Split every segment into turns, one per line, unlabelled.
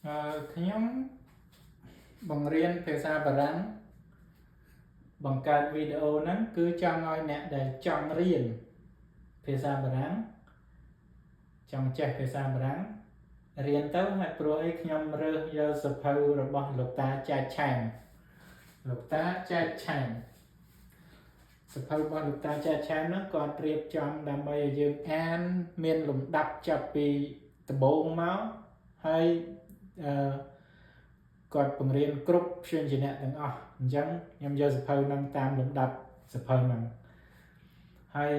អឺខ្ញុំបង្រៀនភាសាបារាំងបង្កើតវីដេអូហ្នឹងគឺចង់ឲ្យអ្នកដែលចង់រៀនភាសាបារាំងចង់ចេះភាសាបារាំងរៀនទៅហើយព្រោះអីខ្ញុំរើសយកសៀវភៅរបស់លោកតាចែកឆែមលោកតាចែកឆែមសៀវភៅរបស់លោកតាចែកឆែមហ្នឹងគាត់រៀបចំដើម្បីឲ្យយើងអានមានលំដាប់ចាប់ពីដំបូងមកហើយអឺគាត់បង្រៀនគ្រប់ព្យញ្ជនៈទាំងអស់អញ្ចឹងខ្ញុំយកសៀវភៅហ្នឹងតាមលំដាប់សៀវភៅហ្នឹងហើយ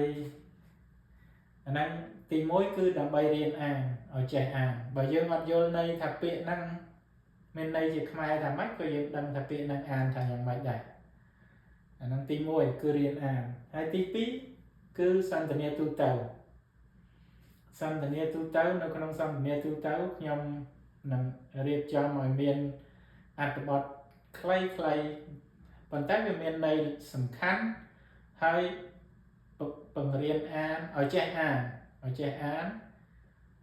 អាហ្នឹងទី1គឺដើម្បីរៀនអានឲ្យចេះអានបើយើងអត់យល់ន័យថាពាក្យហ្នឹងមានន័យជាខ្មែរថាម៉េចក៏យើងដឹងថាពាក្យហ្នឹងអានថាយ៉ាងម៉េចដែរអាហ្នឹងទី1គឺរៀនអានហើយទី2គឺសន្ទនាទូទៅសន្ទនាទូទៅនៅក្នុងសន្ទនាទូទៅខ្ញុំនឹងរៀបចំឲ្យមានអត្ថបទខ្លីៗប៉ុន្តែវាមានន័យសំខាន់ហើយបង្រៀនអានឲ្យចេះអានឲ្យចេះអាន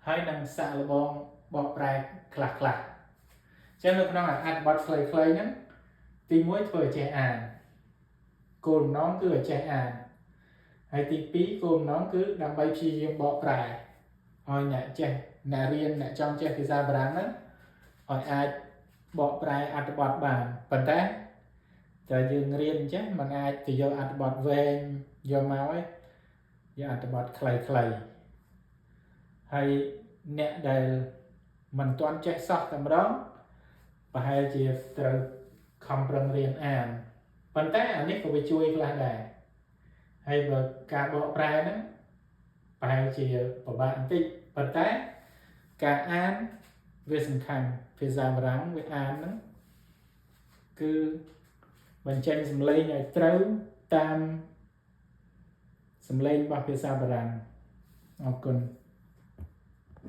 ហើយនឹងសាកល្បងបកប្រែខ្លះខ្លះអញ្ចឹងនៅក្នុងអត្ថបទខ្លីៗហ្នឹងទី1ធ្វើឲ្យចេះអានគោលបំណងគឺឲ្យចេះអានហើយទី2គោលបំណងគឺដើម្បីព្យាយាមបកប្រែឲ្យអ្នកចេះអ្នករៀនអ្នកចង់ចេះភាសាបារាំងហ្នឹងឲ្យអាចបកប្រែអត្ថបទបានប៉ុន្តែតែយើងរៀនអញ្ចឹងมันអាចទៅយកអត្ថបទវែងយកមកឯងយកអត្ថបទខ្លីៗហើយអ្នកដែលមិនទាន់ចេះសោះតែម្ដងប្រហែលជាត្រូវខំប្រឹងរៀនអានប៉ុន្តែអានេះក៏វាជួយខ្លះដែរហើយបើការបកប្រែហ្នឹងប្រហែលជាពិបាកបន្តិចប៉ុន្តែការអានវាសំខាន់ភាសាបារាំងវាអានហ្នឹងគឺបញ្ចេញសំឡេងឲ្យត្រូវតាមសំឡេងរបស់ភាសាបារាំងអរគុណ។